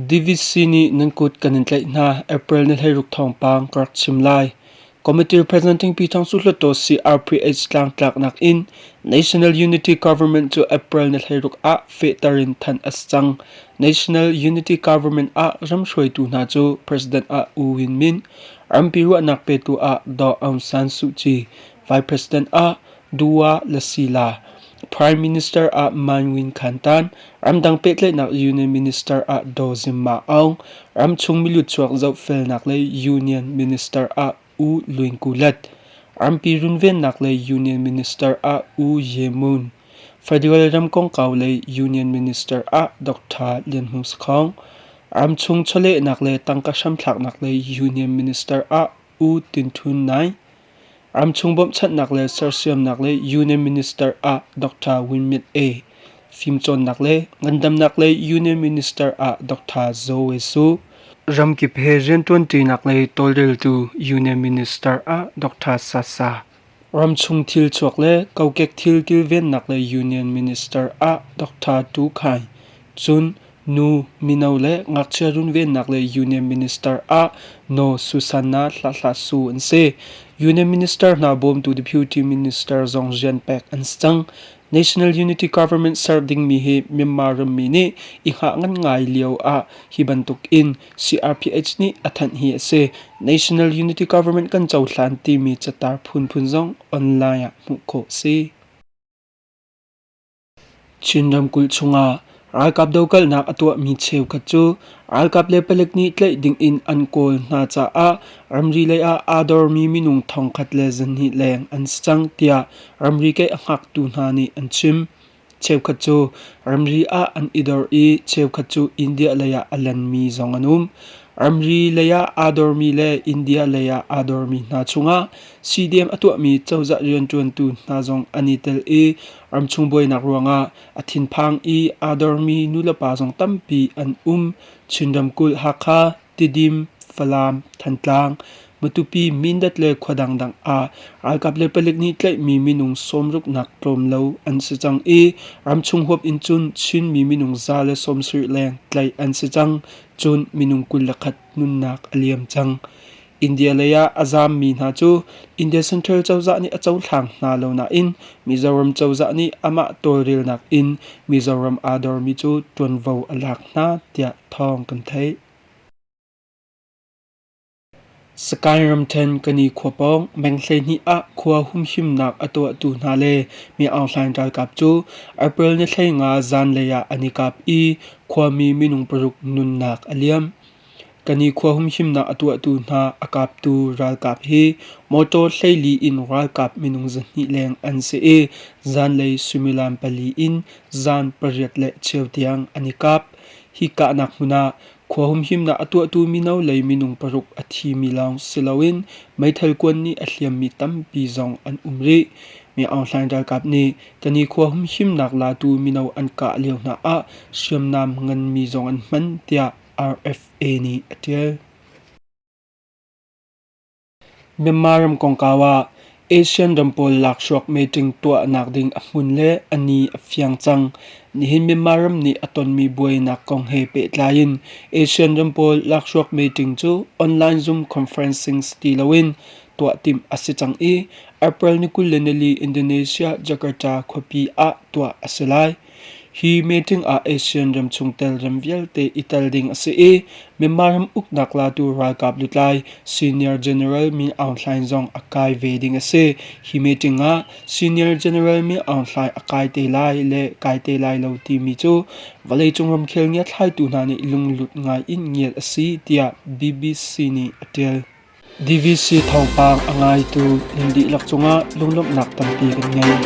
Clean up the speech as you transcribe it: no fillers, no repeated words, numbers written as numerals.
DVC nih nan kut kan in tlaih hna. April ni 16 thawngpang ka rak chim lai. Committee representing Pyithawngsu Hluttaw CRPH tlangtlaknak in National Unity Government cu April ni 16 ah fehter in thanh a si cang. National Unity Government ah ramhruaitu hna cu President ah U Win Myint, rampi ruahnak petu ah Daw Aung San Suu Kyi, Vice President ah Dua Lasila, Prime Minister ah Mahn Win Khan Tan, ramdang pehtlaihnak Union Minister ah Daw Zim Ma Aung, ramchung miluchuak zohfelnak lei Union Minister ah U Lwin Ku Let, rampi runvennak lei Union Minister ah U Ye Mun, Federal ram kongkau lei Union Minister ah Dr. Lian Hmung Sakhong, ramchung chawlehnak le tangka hramthlaknak lei Union Minister ah U Tin Htun Naing, Ramchung bawmhchanhnak le sersiamnak le Union Minister ah Dr. Win Myint A. Fimcawnnak le ngandamnak lei Union Minister ah Dr. Zaw Wei Su. Ramkip he rianṭuanṭinak lei tawlreltu Union Minister ah Dr. Sa Sa. Ramchung thilchuak le kokek thil kilvennak lei Union Minister ah Dr. Tu Khai. Cun Nu, mino le ngakchia runvennak le Union Minister ah Naw Susanna Hlahhlah Su an si. Union Minister hna bawmtu Deputy Minister zong rian pek an si cang. National Unity Government ser dingmi hi Myanmar rammi nih i hngah ngan ngai lio ah hi bantuk in CRPH nih a thanh hi a si. National Unity Government kan cohlan timi catar phunphun zong online ah hmuh khawh a si. Chin ramkulh chungah ralkap dokalnak a tuahmi cheukhat cu ralkap le palek nih tlaih dingin an kawl hna caah ramri lei ah aa dormi minung 1,200 leng an si cang tiah ramri keih a hngaktu hna nih an chim. Cheukhat cu ramri ah an i dor i cheukhat cu India lei ah a lanmi zong an um. Ramri lei ah aa dormi le India lei ah aa dormi hna chungah CDM a tuahmi cozah rianṭuantu hna zong an i tel i ramchung buainak ruangah a thinphang i aa dormi nulepa zong tampi an um. Chin ramkulh Hakha, Tidim, Falam, Thantlang, Matupi, Mindat le khua dangdang ah ralkap le palik nih tlaihmi minung sawmruknak tlawm lo an si cang i ramchung huap in cun Chinmi minung 170 leng tlaih an si cang. Cun minung 21 nunnak a liam cang. India lei ah a zaammi hna cu India Central cozah nih a cohlang hna lo nain Mizoram cozah nih amah tawlrelnak in Mizoram aa dormi cu ṭuanvo a lak hna tiah thawng kan theih. Sakae ramṭhen Kani khua pawng meng 12 ah khua humhimnak a tuahtu hna le Mi Aung Hlaing ralkap cu April ni 15 zanlei ah an i kap i khuami minung paruk nunnak a liam. Kan i khua humhimnak a tuahtu hna a kaptu ralkap hi motor 14 in ralkap minung 200 leng an si i zanlei suimilam 4 in zan 8:15 tiang an i kap. Hi kahnak hmun ah khua humhimnak a tuahtu mino lei minung paruk a thimi lawng si loin meithal kuan nih a hliammi tampi zong an um rih. Mi Aung Hlaing ralkap nih kan i khua humhimnak latu mino an kah lio hna ah hriamnam nganmi zong an hman tiah RFA nih a ṭial. Myanmar ram kongkau ah ASEAN ram pawl lakhruak meeting tuahnak ding a hmun le a ni a fiang cang. Nihin Myanmar ram nih a tonmi buainak kong he pehtlai in ASEAN ram pawl lakhruak meeting cu online Zoom conferencing ti loin tuah timh a si cang i April ni 24 Indonesia Jakarta khuapi ah tuah a si lai. Hi meeting ah ASEAN ram chungtel ram vialte i tel ding a si i Myanmar ram uknak latu ralkap lutlai Senior General Min Aung Hlaing zong a kai ve ding a si. Hi meeting ah Senior General Min Aung Hlaing a kai te lai le kai te lai lo timi cu vawleicung ramkhel ngiathlaitu hna nih lunglut ngai in ngiat a si tiah BBC nih a ṭial. DVC thawngpang a ngaitu nan dihlak cungah lunglawmhnak tampi kan ngei.